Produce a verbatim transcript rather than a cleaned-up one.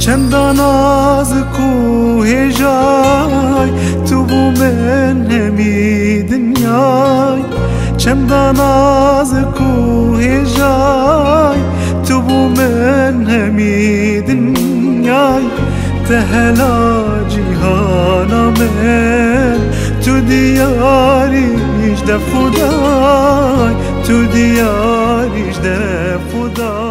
Çenda nazik û hêjay, tu bû min hemî dinyay. Çenda nazik û hêjay, tu bû min hemî dinyay. Te hela cîhana min, tu diyarî ji dev Xwedayî, tu diyarî ji dev Xwedayî.